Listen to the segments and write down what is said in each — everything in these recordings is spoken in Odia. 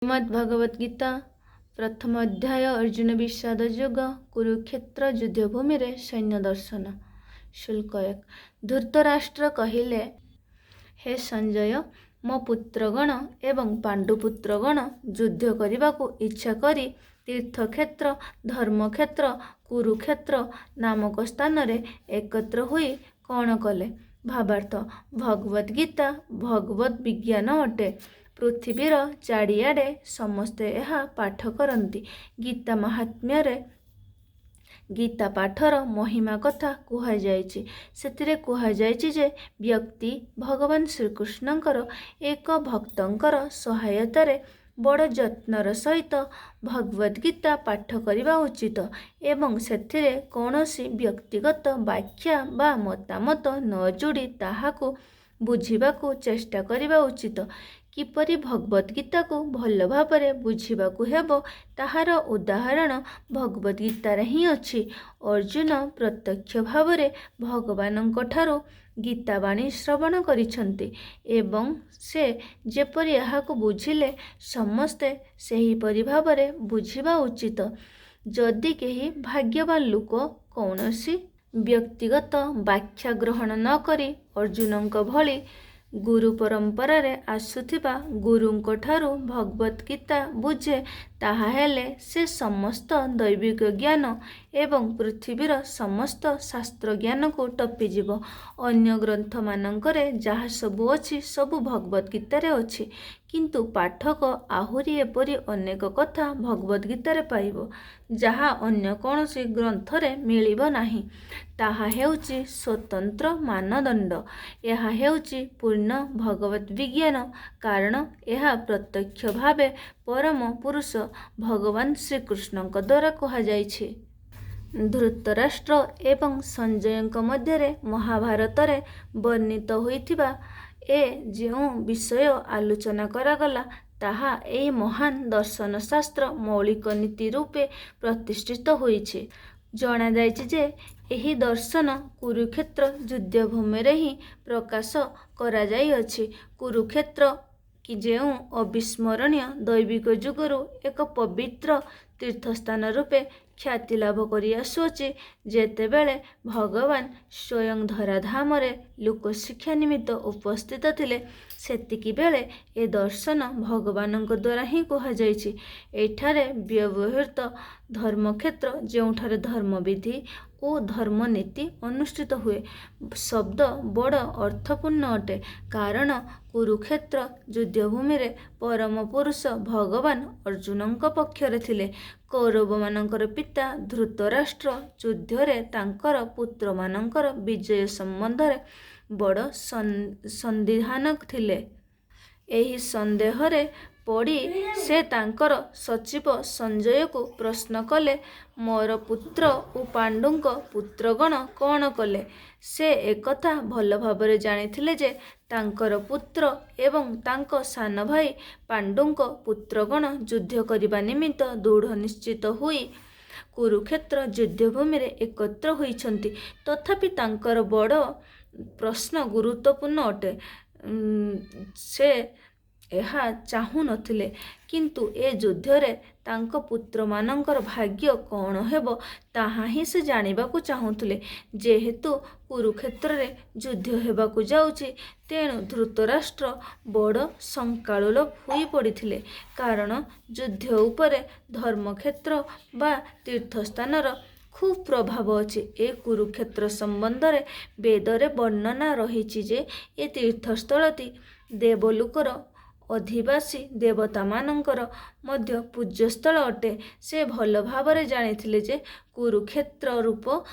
ଶ୍ରୀମଦ୍ ଭଗବଦ୍ ଗୀତା, ପ୍ରଥମ ଅଧ୍ୟାୟ, ଅର୍ଜୁନ ବିଷାଦ ଯୋଗ, କୁରୁକ୍ଷେତ୍ର ଯୁଦ୍ଧଭୂମିରେ ସୈନ୍ୟ ଦର୍ଶନ। ଶ୍ଲୋକ 1। ଧୃତରାଷ୍ଟ୍ର କହିଲେ, ହେ ସଞ୍ଜୟ, ମୋ ପୁତ୍ରଗଣ ଏବଂ ପାଣ୍ଡୁପୁତ୍ରଗଣ ଯୁଦ୍ଧ କରିବାକୁ ଇଚ୍ଛା କରି ତୀର୍ଥକ୍ଷେତ୍ର, ଧର୍ମକ୍ଷେତ୍ର, କୁରୁକ୍ଷେତ୍ର ନାମକ ସ୍ଥାନରେ ଏକତ୍ର ହୋଇ କ'ଣ କଲେ? ଭାବାର୍ଥ: ଭଗବଦ୍ ଗୀତା ଭଗବଦ୍ ବିଜ୍ଞାନ ଅଟେ। ପୃଥିବୀର ଚାରିଆଡ଼େ ସମସ୍ତେ ଏହା ପାଠ କରନ୍ତି। ଗୀତା ମାହାତ୍ମ୍ୟରେ ଗୀତା ପାଠର ମହିମା କଥା କୁହାଯାଇଛି। ସେଥିରେ କୁହାଯାଇଛି ଯେ ବ୍ୟକ୍ତି ଭଗବାନ ଶ୍ରୀକୃଷ୍ଣଙ୍କର ଏକ ଭକ୍ତଙ୍କର ସହାୟତାରେ ବଡ଼ ଯତ୍ନର ସହିତ ଭଗବଦ୍ଗୀତା ପାଠ କରିବା ଉଚିତ ଏବଂ ସେଥିରେ କୌଣସି ବ୍ୟକ୍ତିଗତ ବ୍ୟାଖ୍ୟା ବା ମତାମତ ନ ଯୋଡ଼ି ତାହାକୁ ବୁଝିବାକୁ ଚେଷ୍ଟା କରିବା ଉଚିତ। କିପରି ଭଗବଦ୍ଗୀତାକୁ ଭଲ ଭାବରେ ବୁଝିବାକୁ ହେବ, ତାହାର ଉଦାହରଣ ଭଗବଦ୍ଗୀତାରେ ହିଁ ଅଛି। ଅର୍ଜୁନ ପ୍ରତ୍ୟକ୍ଷ ଭାବରେ ଭଗବାନଙ୍କଠାରୁ ଗୀତାବାଣୀ ଶ୍ରବଣ କରିଛନ୍ତି ଏବଂ ସେ ଯେପରି ଏହାକୁ ବୁଝିଲେ, ସମସ୍ତେ ସେହିପରି ଭାବରେ ବୁଝିବା ଉଚିତ। ଯଦି କେହି ଭାଗ୍ୟବାନ ଲୋକ କୌଣସି ବ୍ୟକ୍ତିଗତ ବ୍ୟାଖ୍ୟା ଗ୍ରହଣ ନ କରି ଅର୍ଜୁନଙ୍କ ଭଳି ଗୁରୁ ପରମ୍ପରାରେ ଆସୁଥିବା ଗୁରୁଙ୍କଠାରୁ ଭଗବଦ୍ଗୀତା ବୁଝେ, ତାହାହେଲେ ସେ ସମସ୍ତ ଦୈବିକ ଜ୍ଞାନ ଏବଂ ପୃଥିବୀର ସମସ୍ତ ଶାସ୍ତ୍ରଜ୍ଞାନକୁ ଟପିଯିବ। ଅନ୍ୟ ଗ୍ରନ୍ଥମାନଙ୍କରେ ଯାହା ସବୁ ଅଛି, ସବୁ ଭଗବଦ୍ଗୀତାରେ ଅଛି। କିନ୍ତୁ ପାଠକ ଆହୁରି ଏପରି ଅନେକ କଥା ଭଗବଦ୍ଗୀତାରେ ପାଇବ, ଯାହା ଅନ୍ୟ କୌଣସି ଗ୍ରନ୍ଥରେ ମିଳିବ ନାହିଁ। ତାହା ହେଉଛି ସ୍ୱତନ୍ତ୍ର ମାନଦଣ୍ଡ। ଏହା ହେଉଛି ପୂର୍ଣ୍ଣ ଭଗବଦ୍ ବିଜ୍ଞାନ, କାରଣ ଏହା ପ୍ରତ୍ୟକ୍ଷ ଭାବେ ପରମ ପୁରୁଷ ଭଗବାନ ଶ୍ରୀକୃଷ୍ଣଙ୍କ ଦ୍ୱାରା କୁହାଯାଇଛି। ଧୃତରାଷ୍ଟ୍ର ଏବଂ ସଞ୍ଜୟଙ୍କ ମଧ୍ୟରେ ମହାଭାରତରେ ବର୍ଣ୍ଣିତ ହୋଇଥିବା ଏ ଯେଉଁ ବିଷୟ ଆଲୋଚନା କରାଗଲା, ତାହା ଏହି ମହାନ ଦର୍ଶନଶାସ୍ତ୍ର ମୌଳିକ ନୀତି ରୂପେ ପ୍ରତିଷ୍ଠିତ ହୋଇଛି। ଜଣାଯାଇଛି ଯେ ଏହି ଦର୍ଶନ କୁରୁକ୍ଷେତ୍ର ଯୁଦ୍ଧଭୂମିରେ ହିଁ ପ୍ରକାଶ କରାଯାଇଅଛି। କୁରୁକ୍ଷେତ୍ର ଯେଉଁ ଅବିସ୍ମରଣୀୟ ଦୈବିକ ଯୁଗରୁ ଏକ ପବିତ୍ର ତୀର୍ଥସ୍ଥାନ ରୂପେ ଖ୍ୟାତି ଲାଭ କରିଆସୁଅଛି, ଯେତେବେଳେ ଭଗବାନ ସ୍ୱୟଂ ଧରାଧାମରେ ଲୋକଶିକ୍ଷା ନିମିତ୍ତ ଉପସ୍ଥିତ ଥିଲେ, ସେତିକିବେଳେ ଏ ଦର୍ଶନ ଭଗବାନଙ୍କ ଦ୍ୱାରା ହିଁ କୁହାଯାଇଛି। ଏଠାରେ ବ୍ୟବହୃତ ଧର୍ମକ୍ଷେତ୍ର, ଯେଉଁଠାରେ ଧର୍ମବିଧି ଓ ଧର୍ମନୀତି ଅନୁଷ୍ଠିତ ହୁଏ, ଶବ୍ଦ ବଡ଼ ଅର୍ଥପୂର୍ଣ୍ଣ ଅଟେ, କାରଣ କୁରୁକ୍ଷେତ୍ର ଯୁଦ୍ଧଭୂମିରେ ପରମ ପୁରୁଷ ଭଗବାନ ଅର୍ଜୁନଙ୍କ ପକ୍ଷରେ ଥିଲେ। କୌରବମାନଙ୍କର ପିତା ଧୃତରାଷ୍ଟ୍ର ଯୁଦ୍ଧରେ ତାଙ୍କର ପୁତ୍ରମାନଙ୍କର ବିଜୟ ସମ୍ବନ୍ଧରେ ବଡ଼ ସନ୍ଦିହାନ ଥିଲେ। ଏହି ସନ୍ଦେହରେ ପଡ଼ି ସେ ତାଙ୍କର ସଚିବ ସଞ୍ଜୟଙ୍କୁ ପ୍ରଶ୍ନ କଲେ, ମୋର ପୁତ୍ର ଓ ପାଣ୍ଡୁଙ୍କ ପୁତ୍ରଗଣ କ'ଣ କଲେ? ସେ ଏକଥା ଭଲ ଭାବରେ ଜାଣିଥିଲେ ଯେ ତାଙ୍କର ପୁତ୍ର ଏବଂ ତାଙ୍କ ସାନଭାଇ ପାଣ୍ଡୁଙ୍କ ପୁତ୍ରଗଣ ଯୁଦ୍ଧ କରିବା ନିମିତ୍ତ ଦୃଢ଼ ନିଶ୍ଚିତ ହୋଇ କୁରୁକ୍ଷେତ୍ର ଯୁଦ୍ଧଭୂମିରେ ଏକତ୍ର ହୋଇଛନ୍ତି। ତଥାପି ତାଙ୍କର ବଡ଼ ପ୍ରଶ୍ନ ଗୁରୁତ୍ୱପୂର୍ଣ୍ଣ ଅଟେ। ସେ ଏହା ଚାହୁଁ ନଥିଲେ, କିନ୍ତୁ ଏ ଯୁଦ୍ଧରେ ତାଙ୍କ ପୁତ୍ରମାନଙ୍କର ଭାଗ୍ୟ କ'ଣ ହେବ, ତାହା ହିଁ ସେ ଜାଣିବାକୁ ଚାହୁଁଥିଲେ। ଯେହେତୁ କୁରୁକ୍ଷେତ୍ରରେ ଯୁଦ୍ଧ ହେବାକୁ ଯାଉଛି, ତେଣୁ ଧୃତରାଷ୍ଟ୍ର ବଡ଼ ଶଙ୍କାକୁଳ ହୋଇପଡ଼ିଥିଲେ, କାରଣ ଯୁଦ୍ଧ ଉପରେ ଧର୍ମକ୍ଷେତ୍ର ବା ତୀର୍ଥସ୍ଥାନର ଖୁବ୍ ପ୍ରଭାବ ଅଛି। ଏ କୁରୁକ୍ଷେତ୍ର ସମ୍ବନ୍ଧରେ ବେଦରେ ବର୍ଣ୍ଣନା ରହିଛି ଯେ ଏ ତୀର୍ଥସ୍ଥଳଟି ଦେବଲୋକର ଅଧିବାସୀ ଦେବତାମାନଙ୍କର ମଧ୍ୟ ପୂଜ୍ୟସ୍ଥଳ ଅଟେ। ସେ ଭଲ ଭାବରେ ଜାଣିଥିଲେ ଯେ କୁରୁକ୍ଷେତ୍ର ରୂପ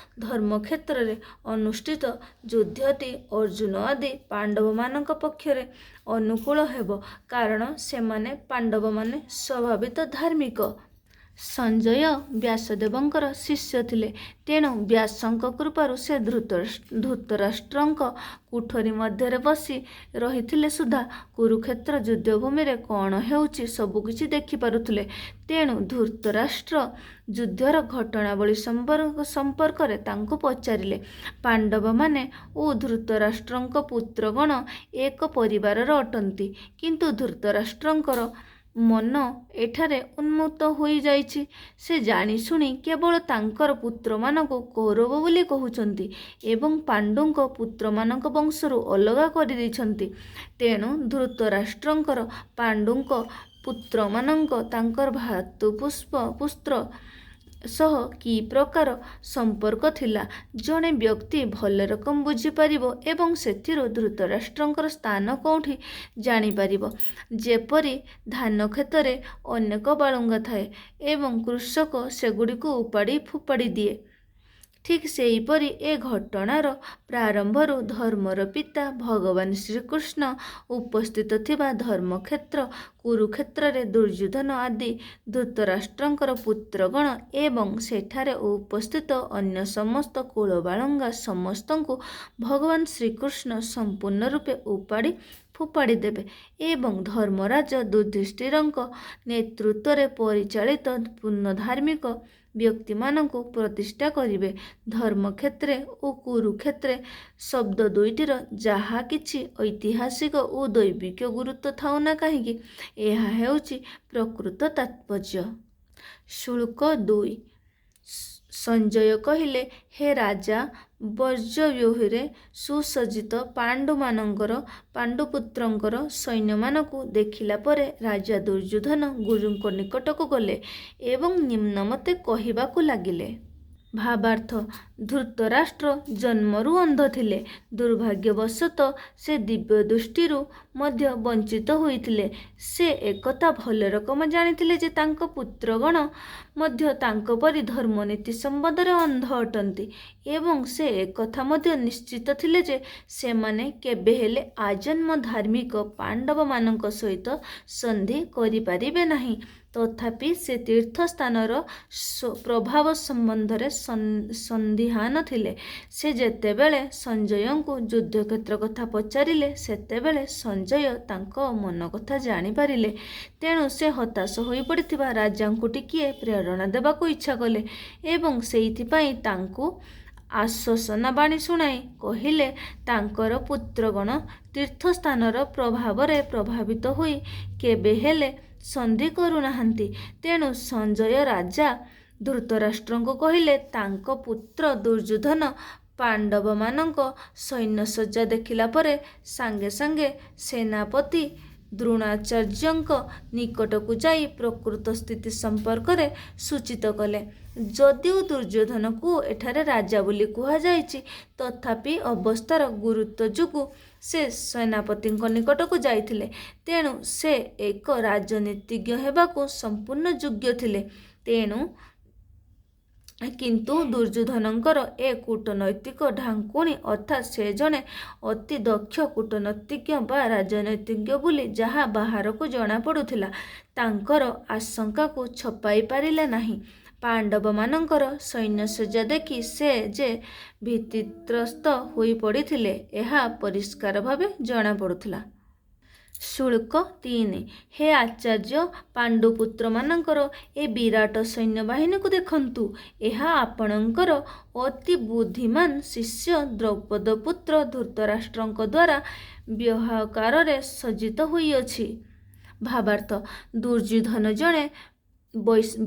ଧର୍ମକ୍ଷେତ୍ରରେ ଅନୁଷ୍ଠିତ ଯୁଦ୍ଧଟି ଅର୍ଜୁନ ଆଦି ପାଣ୍ଡବମାନଙ୍କ ପକ୍ଷରେ ଅନୁକୂଳ ହେବ, କାରଣ ସେମାନେ ପାଣ୍ଡବମାନେ ସ୍ୱଭାବତଃ ଧାର୍ମିକ। ସଞ୍ଜୟ ବ୍ୟାସଦେବଙ୍କର ଶିଷ୍ୟ ଥିଲେ। ତେଣୁ ବ୍ୟାସଙ୍କ କୃପାରୁ ସେ ଧୃତରାଷ୍ଟ୍ରଙ୍କ କୋଠରି ମଧ୍ୟରେ ବସି ରହିଥିଲେ ସୁଦ୍ଧା କୁରୁକ୍ଷେତ୍ର ଯୁଦ୍ଧଭୂମିରେ କ'ଣ ହେଉଛି, ସବୁକିଛି ଦେଖିପାରୁଥିଲେ। ତେଣୁ ଧୃତରାଷ୍ଟ୍ର ଯୁଦ୍ଧର ଘଟଣାବଳୀ ସମ୍ପର୍କରେ ତାଙ୍କୁ ପଚାରିଲେ। ପାଣ୍ଡବମାନେ ଓ ଧୃତରାଷ୍ଟ୍ରଙ୍କ ପୁତ୍ରଗଣ ଏକ ପରିବାରର ଅଟନ୍ତି, କିନ୍ତୁ ଧୃତରାଷ୍ଟ୍ରଙ୍କର ମନ ଏଠାରେ ଉନ୍ମୁକ୍ତ ହୋଇଯାଇଛି। ସେ ଜାଣିଶୁଣି କେବଳ ତାଙ୍କର ପୁତ୍ରମାନଙ୍କୁ କୌରବ ବୋଲି କହୁଛନ୍ତି ଏବଂ ପାଣ୍ଡୁଙ୍କ ପୁତ୍ରମାନଙ୍କ ବଂଶରୁ ଅଲଗା କରିଦେଇଛନ୍ତି। ତେଣୁ ଧୃତରାଷ୍ଟ୍ରଙ୍କର ପାଣ୍ଡୁଙ୍କ ପୁତ୍ରମାନଙ୍କ ତାଙ୍କର ଭ୍ରାତୃପୁତ୍ର ସହ କି ପ୍ରକାର ସମ୍ପର୍କ ଥିଲା, ଜଣେ ବ୍ୟକ୍ତି ଭଲ ରକମ ବୁଝିପାରିବ ଏବଂ ସେଥିରୁ ଧୃତରାଷ୍ଟ୍ରଙ୍କର ସ୍ଥାନ କେଉଁଠି ଜାଣିପାରିବ। ଯେପରି ଧାନକ୍ଷେତରେ ଅନେକ ବାଳୁଙ୍ଗା ଥାଏ ଏବଂ କୃଷକ ସେଗୁଡ଼ିକୁ ଉପାଡ଼ି ଫୋପାଡ଼ି ଦିଏ, ଠିକ୍ ସେହିପରି ଏ ଘଟଣାର ପ୍ରାରମ୍ଭରୁ ଧର୍ମର ପିତା ଭଗବାନ ଶ୍ରୀକୃଷ୍ଣ ଉପସ୍ଥିତ ଥିବା ଧର୍ମକ୍ଷେତ୍ର କୁରୁକ୍ଷେତ୍ରରେ ଦୁର୍ଯ୍ୟୋଧନ ଆଦି ଧୃତରାଷ୍ଟ୍ରଙ୍କର ପୁତ୍ରଗଣ ଏବଂ ସେଠାରେ ଉପସ୍ଥିତ ଅନ୍ୟ ସମସ୍ତ କୁଳବାଳୁଙ୍ଗା ସମସ୍ତଙ୍କୁ ଭଗବାନ ଶ୍ରୀକୃଷ୍ଣ ସମ୍ପୂର୍ଣ୍ଣ ରୂପେ ଉପାଡ଼ି ଫୋପାଡ଼ି ଦେବେ ଏବଂ ଧର୍ମରାଜ ଯୁଧିଷ୍ଠିରଙ୍କ ନେତୃତ୍ୱରେ ପରିଚାଳିତ ପୂର୍ଣ୍ଣ ଧାର୍ମିକ ବ୍ୟକ୍ତିମାନଙ୍କୁ ପ୍ରତିଷ୍ଠା କରିବେ। ଧର୍ମକ୍ଷେତ୍ରେ ଓ କୁରୁକ୍ଷେତ୍ରେ ଶବ୍ଦ ଦୁଇଟିର ଯାହା କିଛି ଐତିହାସିକ ଓ ଦୈବିକ ଗୁରୁତ୍ୱ ଥାଉ ନା କାହିଁକି, ଏହା ହେଉଛି ପ୍ରକୃତ ତାତ୍ପର୍ଯ୍ୟ। ଶ୍ଳୋକ 2। ସଞ୍ଜୟ କହିଲେ, ହେ ରାଜା, ବଜ୍ରବ୍ୟୂହରେ ସୁସଜ୍ଜିତ ପାଣ୍ଡୁପୁତ୍ରଙ୍କର ସୈନ୍ୟମାନଙ୍କୁ ଦେଖିଲା ପରେ ରାଜା ଦୁର୍ଯ୍ୟୋଧନ ଗୁରୁଙ୍କ ନିକଟକୁ ଗଲେ ଏବଂ ନିମ୍ନମତେ କହିବାକୁ ଲାଗିଲେ। ଭାବାର୍ଥ: ଧୃତରାଷ୍ଟ୍ର ଜନ୍ମରୁ ଅନ୍ଧ ଥିଲେ। ଦୁର୍ଭାଗ୍ୟବଶତଃ ସେ ଦିବ୍ୟଦୃଷ୍ଟିରୁ ମଧ୍ୟ ବଞ୍ଚିତ ହୋଇଥିଲେ। ସେ ଏକଥା ଭଲ ରକମ ଜାଣିଥିଲେ ଯେ ତାଙ୍କ ପୁତ୍ରଗଣ ମଧ୍ୟ ତାଙ୍କ ପରି ଧର୍ମନୀତି ସମ୍ବନ୍ଧରେ ଅନ୍ଧ ଅଟନ୍ତି ଏବଂ ସେ ଏକଥା ମଧ୍ୟ ନିଶ୍ଚିତ ଥିଲେ ଯେ ସେମାନେ କେବେହେଲେ ଆଜନ୍ମ ଧାର୍ମିକ ପାଣ୍ଡବମାନଙ୍କ ସହିତ ସନ୍ଧି କରିପାରିବେ ନାହିଁ। ତଥାପି ସେ ତୀର୍ଥସ୍ଥାନର ପ୍ରଭାବ ସମ୍ବନ୍ଧରେ ସନ୍ଦିହାନ ଥିଲେ। ସେ ଯେତେବେଳେ ସଞ୍ଜୟଙ୍କୁ ଯୁଦ୍ଧକ୍ଷେତ୍ର କଥା ପଚାରିଲେ, ସେତେବେଳେ ସଞ୍ଜୟ ତାଙ୍କ ମନକଥା ଜାଣିପାରିଲେ। ତେଣୁ ସେ ହତାଶ ହୋଇପଡ଼ିଥିବା ରାଜାଙ୍କୁ ଟିକିଏ ପ୍ରେରଣା ଦେବାକୁ ଇଚ୍ଛା କଲେ ଏବଂ ସେଇଥିପାଇଁ ତାଙ୍କୁ ଆଶ୍ୱାସନା ବାଣୀ ଶୁଣାଇ କହିଲେ, ତାଙ୍କର ପୁତ୍ରଗଣ ତୀର୍ଥସ୍ଥାନର ପ୍ରଭାବରେ ପ୍ରଭାବିତ ହୋଇ କେବେହେଲେ ସନ୍ଧି କରୁନାହାନ୍ତି। ତେଣୁ ସଞ୍ଜୟ ରାଜା ଧୃତରାଷ୍ଟ୍ରଙ୍କୁ କହିଲେ, ତାଙ୍କ ପୁତ୍ର ଦୁର୍ଯ୍ୟୋଧନ ପାଣ୍ଡବମାନଙ୍କ ସୈନ୍ୟସଜ୍ଜା ଦେଖିଲା ପରେ ସାଙ୍ଗେ ସାଙ୍ଗେ ସେନାପତି ଦ୍ରୋଣାଚାର୍ଯ୍ୟଙ୍କ ନିକଟକୁ ଯାଇ ପ୍ରକୃତ ସ୍ଥିତି ସମ୍ପର୍କରେ ସୂଚିତ କଲେ। ଯଦିଓ ଦୁର୍ଯ୍ୟୋଧନକୁ ଏଠାରେ ରାଜା ବୋଲି କୁହାଯାଇଛି, ତଥାପି ଅବସ୍ଥାର ଗୁରୁତ୍ୱ ଯୋଗୁଁ ସେ ସେନାପତିଙ୍କ ନିକଟକୁ ଯାଇଥିଲେ। ତେଣୁ ସେ ଏକ ରାଜନୀତିଜ୍ଞ ହେବାକୁ ସମ୍ପୂର୍ଣ୍ଣ ଯୋଗ୍ୟ ଥିଲେ। ତେଣୁ କିନ୍ତୁ ଦୁର୍ଯ୍ୟୋଧନଙ୍କର ଏ କୂଟନୈତିକ ଢାଙ୍କୁଣୀ, ଅର୍ଥାତ୍ ସେ ଜଣେ ଅତି ଦକ୍ଷ କୂଟନୀତିଜ୍ଞ ବା ରାଜନୀତିଜ୍ଞ ବୋଲି ଯାହା ବାହାରକୁ ଜଣାପଡ଼ୁଥିଲା, ତାଙ୍କର ଆଶଙ୍କାକୁ ଛପାଇ ପାରିଲା ନାହିଁ। ପାଣ୍ଡବମାନଙ୍କର ସୈନ୍ୟସଜ୍ଜା ଦେଖି ସେ ଯେ ଭୀତିତ୍ରସ୍ତ ହୋଇପଡ଼ିଥିଲେ, ଏହା ପରିଷ୍କାର ଭାବେ ଜଣାପଡ଼ୁଥିଲା। ଶ୍ଳୋକ 3। ହେ ଆଚାର୍ଯ୍ୟ, ପାଣ୍ଡୁପୁତ୍ରମାନଙ୍କର ଏ ବିରାଟ ସୈନ୍ୟବାହିନୀକୁ ଦେଖନ୍ତୁ। ଏହା ଆପଣଙ୍କର ଅତି ବୁଦ୍ଧିମାନ ଶିଷ୍ୟ ଦ୍ରୁପଦପୁତ୍ର ଧୃତରାଷ୍ଟ୍ରଙ୍କ ଦ୍ୱାରା ବ୍ୟୂହାକାରରେ ସଜ୍ଜିତ ହୋଇଅଛି। ଭାବାର୍ଥ: ଦୁର୍ଯ୍ୟୋଧନ ଜଣେ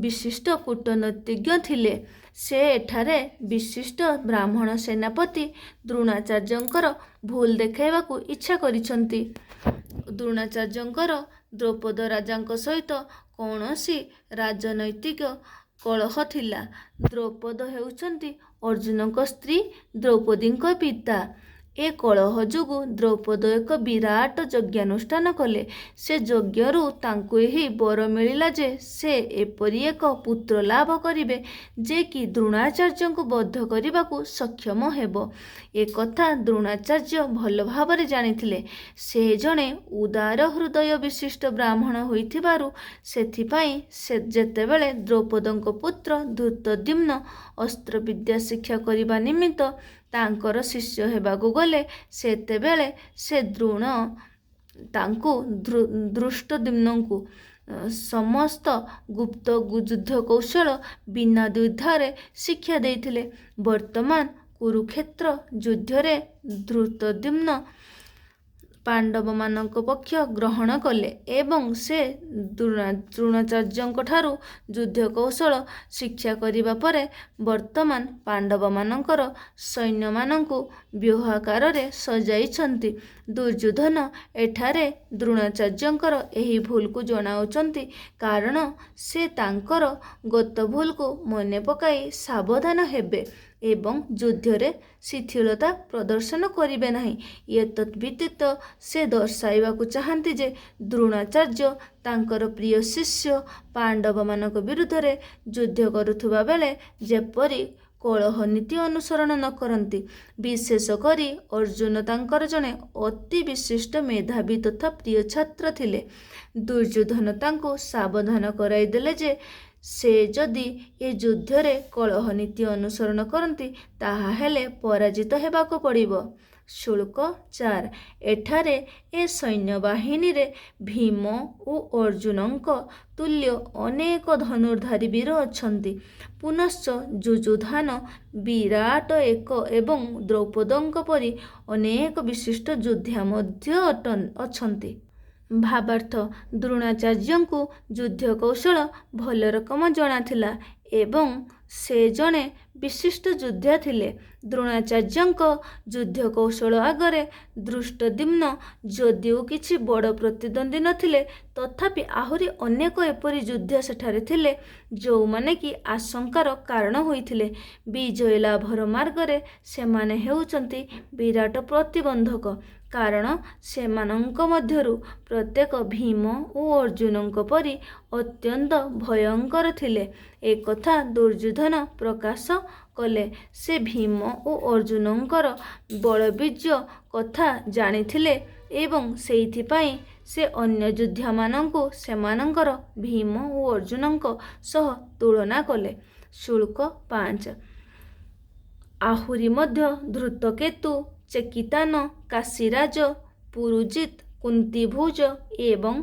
ବିଶିଷ୍ଟ କୂଟନୀତିଜ୍ଞ ଥିଲେ। ସେ ଏଠାରେ ବିଶିଷ୍ଟ ବ୍ରାହ୍ମଣ ସେନାପତି ଦ୍ରୋଣାଚାର୍ଯ୍ୟଙ୍କର ଭୁଲ ଦେଖାଇବାକୁ ଇଚ୍ଛା କରିଛନ୍ତି। ଦ୍ରୋଣାଚାର୍ଯ୍ୟଙ୍କର ଦ୍ରୁପଦ ରାଜାଙ୍କ ସହିତ କୌଣସି ରାଜନୈତିକ କଳହ ଥିଲା। ଦ୍ରୁପଦ ହେଉଛନ୍ତି ଅର୍ଜୁନଙ୍କ ସ୍ତ୍ରୀ ଦ୍ରୌପଦୀଙ୍କ ପିତା। ଏ କଳହ ଯୋଗୁଁ ଦ୍ରୁପଦ ଏକ ବିରାଟ ଯଜ୍ଞାନୁଷ୍ଠାନ କଲେ। ସେ ଯଜ୍ଞରୁ ତାଙ୍କୁ ଏହି ବର ମିଳିଲା ଯେ ସେ ଏପରି ଏକ ପୁତ୍ର ଲାଭ କରିବେ ଯେ କି ଦ୍ରୋଣାଚାର୍ଯ୍ୟଙ୍କୁ ବଧ କରିବାକୁ ସକ୍ଷମ ହେବ। ଏକଥା ଦ୍ରୋଣାଚାର୍ଯ୍ୟ ଭଲ ଭାବରେ ଜାଣିଥିଲେ। ସେ ଜଣେ ଉଦାର ହୃଦୟ ବିଶିଷ୍ଟ ବ୍ରାହ୍ମଣ ହୋଇଥିବାରୁ ସେଥିପାଇଁ ଯେତେବେଳେ ଦ୍ରୁପଦଙ୍କ ପୁତ୍ର ଧୃଷ୍ଟଦ୍ୟୁମ୍ନ ଅସ୍ତ୍ରବିଦ୍ୟା ଶିକ୍ଷା କରିବା ନିମିତ୍ତ ତାଙ୍କର ଶିଷ୍ୟ ହେବାକୁ ଗଲେ, ସେତେବେଳେ ସେ ଦ୍ରୋଣ ତାଙ୍କୁ ଧୃଷ୍ଟଦ୍ୟୁମ୍ନଙ୍କୁ ସମସ୍ତ ଗୁପ୍ତ ଯୁଦ୍ଧକୌଶଳ ବିନା ଦ୍ୱିଧାରେ ଶିକ୍ଷା ଦେଇଥିଲେ। ବର୍ତ୍ତମାନ କୁରୁକ୍ଷେତ୍ର ଯୁଦ୍ଧରେ ଧୃଷ୍ଟଦ୍ୟୁମ୍ନ ପାଣ୍ଡବମାନଙ୍କ ପକ୍ଷ ଗ୍ରହଣ କଲେ ଏବଂ ସେ ଦ୍ରୋଣାଚାର୍ଯ୍ୟଙ୍କଠାରୁ ଯୁଦ୍ଧ କୌଶଳ ଶିକ୍ଷା କରିବା ପରେ ବର୍ତ୍ତମାନ ପାଣ୍ଡବମାନଙ୍କର ସୈନ୍ୟମାନଙ୍କୁ ବ୍ୟୂହାକାରରେ ସଜାଇଛନ୍ତି। ଦୁର୍ଯ୍ୟୋଧନ ଏଠାରେ ଦ୍ରୋଣାଚାର୍ଯ୍ୟଙ୍କର ଏହି ଭୁଲକୁ ଜଣାଉଛନ୍ତି, କାରଣ ସେ ତାଙ୍କର ଗତ ଭୁଲକୁ ମନେ ପକାଇ ସାବଧାନ ହେବେ ଏବଂ ଯୁଦ୍ଧରେ ଶିଥିଳତା ପ୍ରଦର୍ଶନ କରିବେ ନାହିଁ। ଏତଦ୍ ବ୍ୟତୀତ ସେ ଦର୍ଶାଇବାକୁ ଚାହାନ୍ତି ଯେ ଦ୍ରୋଣାଚାର୍ଯ୍ୟ ତାଙ୍କର ପ୍ରିୟ ଶିଷ୍ୟ ପାଣ୍ଡବମାନଙ୍କ ବିରୁଦ୍ଧରେ ଯୁଦ୍ଧ କରୁଥିବା ବେଳେ ଯେପରି କଳହ ନୀତି ଅନୁସରଣ ନ କରନ୍ତି। ବିଶେଷ କରି ଅର୍ଜୁନ ତାଙ୍କର ଜଣେ ଅତି ବିଶିଷ୍ଟ ମେଧାବୀ ତଥା ପ୍ରିୟ ଛାତ୍ର ଥିଲେ। ଦୁର୍ଯ୍ୟୋଧନ ତାଙ୍କୁ ସାବଧାନ କରାଇଦେଲେ ଯେ ସେ ଯଦି ଏ ଯୁଦ୍ଧରେ କଳହ ନୀତି ଅନୁସରଣ କରନ୍ତି, ତାହାହେଲେ ପରାଜିତ ହେବାକୁ ପଡ଼ିବ। ଶ୍ଳୋକ 4। ଏଠାରେ ଏ ସୈନ୍ୟବାହିନୀରେ ଭୀମ ଓ ଅର୍ଜୁନଙ୍କ ତୁଲ୍ୟ ଅନେକ ଧନୁର୍ଦ୍ଧାରୀ ବୀର ଅଛନ୍ତି। ପୁନଶ୍ଚ ଯୁଯୁଧାନ, ବିରାଟ ଏବଂ ଦ୍ରୁପଦଙ୍କ ପରି ଅନେକ ବିଶିଷ୍ଟ ଯୋଦ୍ଧା ମଧ୍ୟ ଅଛନ୍ତି। ଭାବାର୍ଥ ଦ୍ରୋଣାଚାର୍ଯ୍ୟଙ୍କୁ ଯୁଦ୍ଧ କୌଶଳ ଭଲ ରକମ ଜଣାଥିଲା ଏବଂ ସେ ଜଣେ ବିଶିଷ୍ଟ ଯୋଦ୍ଧା ଥିଲେ। ଦ୍ରୋଣାଚାର୍ଯ୍ୟଙ୍କ ଯୁଦ୍ଧ କୌଶଳ ଆଗରେ ଧୃଷ୍ଟଦ୍ୟୁମ୍ନ ଯଦିଓ କିଛି ବଡ଼ ପ୍ରତିଦ୍ୱନ୍ଦ୍ୱୀ ନଥିଲେ, ତଥାପି ଆହୁରି ଅନେକ ଏପରି ଯୋଦ୍ଧା ସେଠାରେ ଥିଲେ, ଯେଉଁମାନେ କି ଆଶଙ୍କାର କାରଣ ହୋଇଥିଲେ। ବିଜୟ ଲାଭର ମାର୍ଗରେ ସେମାନେ ହେଉଛନ୍ତି ବିରାଟ ପ୍ରତିବନ୍ଧକ। କାରଣ ସେମାନଙ୍କ ମଧ୍ୟରୁ ପ୍ରତ୍ୟେକ ଭୀମ ଓ ଅର୍ଜୁନଙ୍କ ପରି ଅତ୍ୟନ୍ତ ଭୟଙ୍କର ଥିଲେ, ଏକଥା ଦୁର୍ଯ୍ୟୋଧନ ପ୍ରକାଶ କଲେ। ସେ ଭୀମ ଓ ଅର୍ଜୁନଙ୍କର ବଳବୀର୍ଯ୍ୟ କଥା ଜାଣିଥିଲେ ଏବଂ ସେଇଥିପାଇଁ ସେ ଅନ୍ୟ ଯୋଦ୍ଧାମାନଙ୍କୁ ସେମାନଙ୍କର, ଭୀମ ଓ ଅର୍ଜୁନଙ୍କ, ସହ ତୁଳନା କଲେ। ଶ୍ଳୋକ 5। ଆହୁରି ମଧ୍ୟ ଧୃତକେତୁ, ଚେକିତାନ, କାଶୀରାଜ, ପୁରୁଜିତ୍, କୁନ୍ତିଭୋଜ ଏବଂ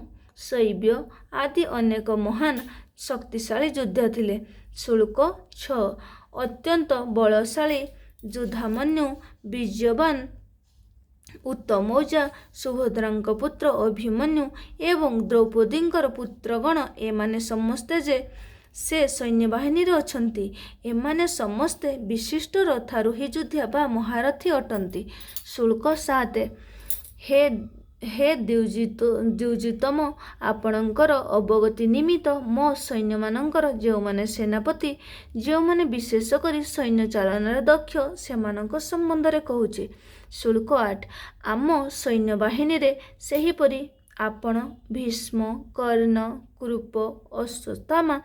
ଶୈବ୍ୟ ଆଦି ଅନେକ ମହାନ ଶକ୍ତିଶାଳୀ ଯୋଦ୍ଧା ଥିଲେ। ଶ୍ଳୋକ 6। ଅତ୍ୟନ୍ତ ବଳଶାଳୀ ଯୁଧାମନ୍ୟୁ, ବୀର୍ଯ୍ୟବାନ ଉତ୍ତମୌଜା, ସୁଭଦ୍ରାଙ୍କ ପୁତ୍ର ଅଭିମନ୍ୟୁ ଏବଂ ଦ୍ରୌପଦୀଙ୍କର ପୁତ୍ରଗଣ ଏମାନେ ସମସ୍ତେ ଯେ ସେ ସୈନ୍ୟବାହିନୀରେ ଅଛନ୍ତି। ଏମାନେ ସମସ୍ତେ ବିଶିଷ୍ଟ ରଥାରୋହୀ ଯୋଦ୍ଧା ବା ମହାରଥୀ ଅଟନ୍ତି। ଶ୍ଳୋକ 7। ହେ ଦ୍ୱିଜୋତ୍ତମ, ଆପଣଙ୍କର ଅବଗତି ନିମିତ୍ତ ମୋ ସୈନ୍ୟମାନଙ୍କର ଯେଉଁମାନେ ସେନାପତି, ଯେଉଁମାନେ ବିଶେଷ କରି ସୈନ୍ୟ ଚାଳନାରେ ଦକ୍ଷ, ସେମାନଙ୍କ ସମ୍ବନ୍ଧରେ କହୁଛି। ଶ୍ଳୋକ 8। ଆମ ସୈନ୍ୟବାହିନୀରେ ସେହିପରି ଆପଣ, ଭୀଷ୍ମ, କର୍ଣ୍ଣ, କୃପ, ଅଶ୍ୱତ୍ଥାମା,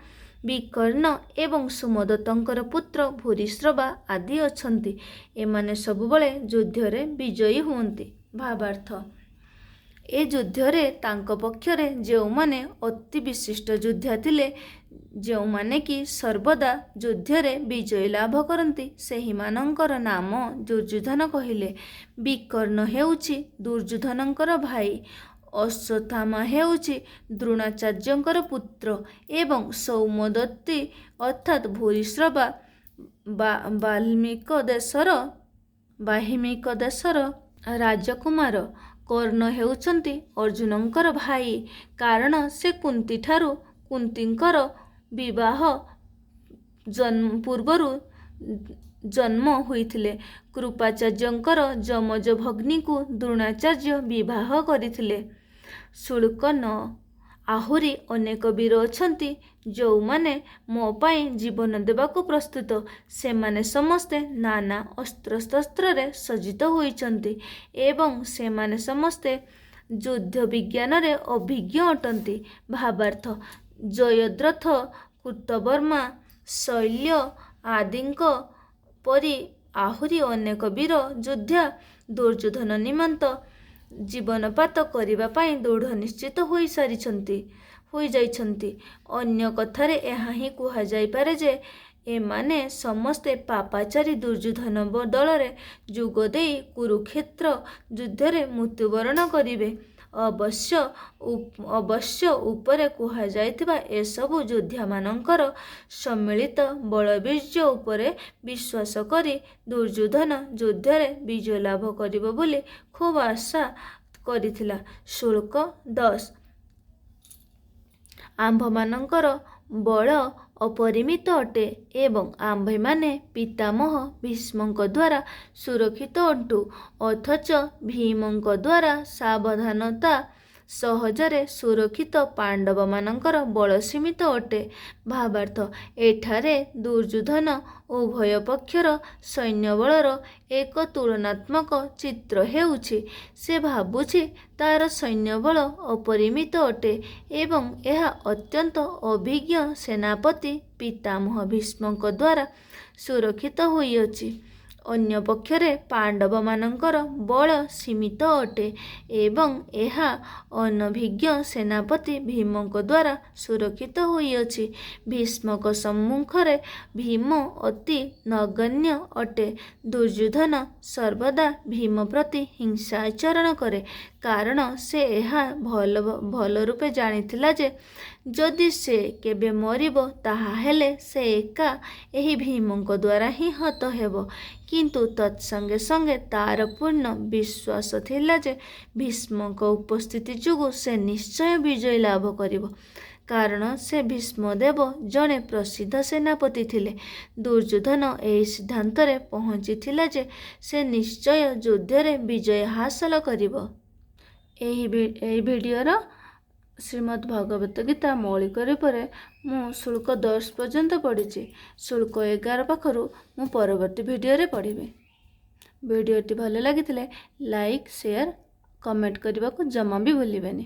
ବିକର୍ଣ୍ଣ ଏବଂ ସୋମଦତ୍ତଙ୍କର ପୁତ୍ର ଭୂରିଶ୍ରବା ଆଦି ଅଛନ୍ତି। ଏମାନେ ସବୁବେଳେ ଯୁଦ୍ଧରେ ବିଜୟୀ ହୁଅନ୍ତି। ଭାବାର୍ଥ ଏ ଯୁଦ୍ଧରେ ତାଙ୍କ ପକ୍ଷରେ ଯେଉଁମାନେ ଅତି ବିଶିଷ୍ଟ ଯୋଦ୍ଧା ଥିଲେ, ଯେଉଁମାନେ କି ସର୍ବଦା ଯୁଦ୍ଧରେ ବିଜୟ ଲାଭ କରନ୍ତି, ସେହିମାନଙ୍କର ନାମ ଦୁର୍ଯ୍ୟୋଧନ କହିଲେ। ବିକର୍ଣ୍ଣ ହେଉଛି ଦୁର୍ଯ୍ୟୋଧନଙ୍କର ଭାଇ, ଅଶ୍ୱତ୍ଥାମା ହେଉଛି ଦ୍ରୋଣାଚାର୍ଯ୍ୟଙ୍କର ପୁତ୍ର ଏବଂ ସୋମଦତ୍ତି ଅର୍ଥାତ୍ ଭୂରିଶ୍ରବା ବାହ୍ମୀକ ଦେଶର ରାଜକୁମାର। କର୍ଣ୍ଣ ହେଉଛନ୍ତି ଅର୍ଜୁନଙ୍କର ଭାଇ, କାରଣ ସେ କୁନ୍ତୀଠାରୁ କୁନ୍ତୀଙ୍କର ବିବାହ ପୂର୍ବରୁ ଜନ୍ମ ହୋଇଥିଲେ। କୃପାଚାର୍ଯ୍ୟଙ୍କର ଯମଜ ଭଗ୍ନୀଙ୍କୁ ଦ୍ରୋଣାଚାର୍ଯ୍ୟ ବିବାହ କରିଥିଲେ। ଶ୍ଳୋକ 9। ଆହୁରି ଅନେକ ବୀର ଅଛନ୍ତି, ଯେଉଁମାନେ ମୋ ପାଇଁ ଜୀବନ ଦେବାକୁ ପ୍ରସ୍ତୁତ। ସେମାନେ ସମସ୍ତେ ନାନା ଅସ୍ତ୍ରଶସ୍ତ୍ରରେ ସଜ୍ଜିତ ହୋଇଛନ୍ତି ଏବଂ ସେମାନେ ସମସ୍ତେ ଯୁଦ୍ଧ ବିଜ୍ଞାନରେ ଅଭିଜ୍ଞ ଅଟନ୍ତି। ଭାବାର୍ଥ ଜୟଦ୍ରଥ, କୃତବର୍ମା, ଶଲ୍ୟ ଆଦିଙ୍କ ପରି ଆହୁରି ଅନେକ ବୀର ଯୋଦ୍ଧା ଦୁର୍ଯ୍ୟୋଧନ ନିମିତ୍ତ ଜୀବନପାତ କରିବା ପାଇଁ ଦୃଢ଼ ନିଶ୍ଚିତ ହୋଇଯାଇଛନ୍ତି। ଅନ୍ୟ କଥାରେ ଏହା ହିଁ କୁହାଯାଇପାରେ ଯେ ଏମାନେ ସମସ୍ତେ ପାପାଚାରୀ ଦୁର୍ଯ୍ୟୋଧନ ଦଳରେ ଯୋଗ ଦେଇ କୁରୁକ୍ଷେତ୍ର ଯୁଦ୍ଧରେ ମୃତ୍ୟୁବରଣ କରିବେ। ଅବଶ୍ୟ ଉପରେ କୁହାଯାଇଥିବା ଏସବୁ ଯୋଦ୍ଧାମାନଙ୍କର ସମ୍ମିଳିତ ବଳବୀର୍ଯ୍ୟ ଉପରେ ବିଶ୍ୱାସ କରି ଦୁର୍ଯ୍ୟୋଧନ ଯୁଦ୍ଧରେ ବିଜୟ ଲାଭ କରିବ ବୋଲି ଖୁବ୍ ଆଶା କରିଥିଲା। ଶ୍ଳୋକ 10। ଆମ୍ଭମାନଙ୍କର ବଳ ଅପରିମିତ ଅଟେ ଏବଂ ଆମ୍ଭେମାନେ ପିତାମହ ଭୀଷ୍ମଙ୍କ ଦ୍ୱାରା ସୁରକ୍ଷିତ ଅଟୁ, ଅଥଚ ଭୀମଙ୍କ ଦ୍ୱାରା ସାବଧାନତା ସହଜରେ ସୁରକ୍ଷିତ ପାଣ୍ଡବମାନଙ୍କର ବଳ ସୀମିତ ଅଟେ। ଭାବାର୍ଥ, ଏଠାରେ ଦୁର୍ଯ୍ୟୋଧନ ଉଭୟ ପକ୍ଷର ସୈନ୍ୟବଳର ଏକ ତୁଳନାତ୍ମକ ଚିତ୍ର ହେଉଛି। ସେ ଭାବୁଛି ତାର ସୈନ୍ୟବଳ ଅପରିମିତ ଅଟେ ଏବଂ ଏହା ଅତ୍ୟନ୍ତ ଅଭିଜ୍ଞ ସେନାପତି ପିତାମହ ଭୀଷ୍ମଙ୍କ ଦ୍ୱାରା ସୁରକ୍ଷିତ ହୋଇଅଛି। ଅନ୍ୟ ପକ୍ଷରେ ପାଣ୍ଡବମାନଙ୍କର ବଳ ସୀମିତ ଅଟେ ଏବଂ ଏହା ଅନଭିଜ୍ଞ ସେନାପତି ଭୀମଙ୍କ ଦ୍ୱାରା ସୁରକ୍ଷିତ ହୋଇଅଛି। ଭୀଷ୍ମଙ୍କ ସମ୍ମୁଖରେ ଭୀମ ଅତି ନଗଣ୍ୟ ଅଟେ। ଦୁର୍ଯ୍ୟୋଧନ ସର୍ବଦା ଭୀମ ପ୍ରତି ହିଂସା ଆଚରଣ କରେ, କାରଣ ସେ ଏହା ଭଲ ଭଲ ରୂପେ ଜାଣିଥିଲା ଯେ ଯଦି ସେ କେବେ ମରିବ, ତାହାହେଲେ ସେ ଏକା ଏହି ଭୀମଙ୍କ ଦ୍ୱାରା ହିଁ ହତ ହେବ। କିନ୍ତୁ ତତ୍ସଙ୍ଗେ ସଙ୍ଗେ ତାର ପୂର୍ଣ୍ଣ ବିଶ୍ୱାସ ଥିଲା ଯେ ଭୀଷ୍ମଙ୍କ ଉପସ୍ଥିତି ଯୋଗୁଁ ସେ ନିଶ୍ଚୟ ବିଜୟ ଲାଭ କରିବ, କାରଣ ସେ ଭୀଷ୍ମଦେବ ଜଣେ ପ୍ରସିଦ୍ଧ ସେନାପତି ଥିଲେ। ଦୁର୍ଯ୍ୟୋଧନ ଏହି ସିଦ୍ଧାନ୍ତରେ ପହଞ୍ଚିଥିଲା ଯେ ସେ ନିଶ୍ଚୟ ଯୁଦ୍ଧରେ ବିଜୟ ହାସଲ କରିବ। ଏହି ଭିଡ଼ିଓର ଶ୍ରୀମଦ୍ ଭଗବତ ଗୀତା ମୌଳିକ ରୂପରେ ମୁଁ ଶ୍ଳୋକ 10 ପର୍ଯ୍ୟନ୍ତ ପଢ଼ିଛି। ଶ୍ଳୋକ 11 ପାଖରୁ ମୁଁ ପରବର୍ତ୍ତୀ ଭିଡ଼ିଓରେ ପଢ଼ିବି। ଭିଡ଼ିଓଟି ଭଲ ଲାଗିଥିଲେ ଲାଇକ୍, ସେୟାର, କମେଣ୍ଟ କରିବାକୁ ଜମା ବି ଭୁଲିବେନି।